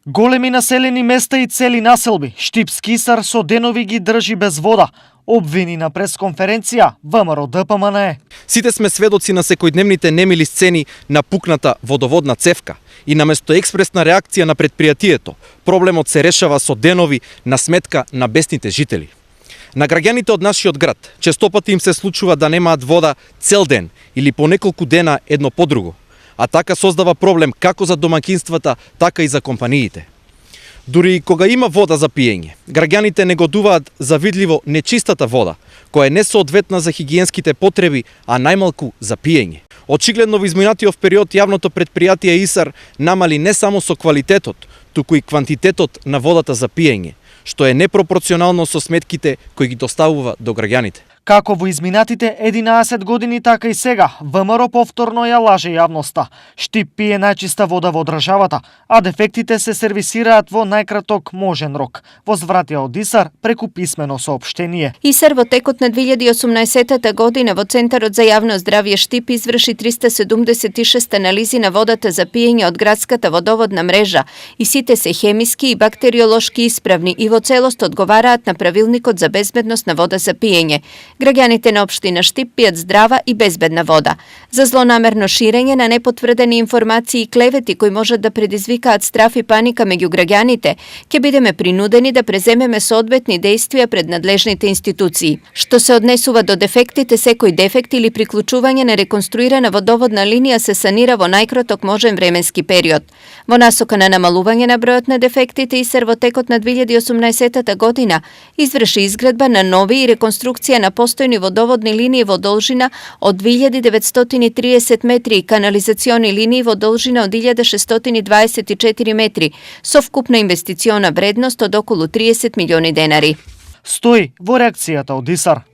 Големи населени места и цели населби, Штипски Исар со денови ги држи без вода, обвини на пресконференција ВМРО ДПМНЕ. Сите сме сведоци на секојдневните немили сцени на пукната водоводна цевка и наместо експресна реакција на предпријатието, проблемот се решава со денови на сметка на бесните жители. На граѓаните од нашиот град честопати им се случува да немаат вода цел ден или по неколку дена едно по друго, а така создава проблем како за домаќинствата, така и за компаниите. Дури и кога има вода за пиење, граѓаните негодуваат за видливо нечистата вода, која е несоодветна за хигиенските потреби, а најмалку за пиење. Очигледно во изминатиот период јавното предпријатие Исар намали не само со квалитетот, туку и квантитетот на водата за пиење, што е непропорционално со сметките кои ги доставува до граѓаните. Како во изминатите 11 години, така и сега, ВМРО повторно ја лаже јавноста. Штип пие најчиста вода во државата, а дефектите се сервисираат во најкраток можен рок. Возвратија од Исар преку писмено соопштение. Исар во текот на 2018 година во Центарот за јавно здравје Штип изврши 376 анализи на водата за пиење од градската водоводна мрежа и сите се хемиски и бактериолошки исправни и во целост одговараат на правилникот за безбедност на вода за пиење. Граѓаните на општина Штип пијат здрава и безбедна вода. За злонамерно ширење на непотврдени информации и клевети кои можат да предизвикаат страф и паника меѓу граѓаните, ќе бидеме принудени да преземеме соодветни действија пред надлежните институции. Што се однесува до дефектите, секој дефект или приклучување на реконструирана водоводна линија се санира во најкраток можен временски период. Во насока на намалување на бројот на дефектите, Исар во текот на 2018 година изврши изградба на нови и реконструкција на постојни водоводни линии во должина од 2930 метри и канализациони линии во должина од 1624 метри, со вкупна инвестициона вредност од околу 30 милиони денари. Стои во реакцијата од Исар.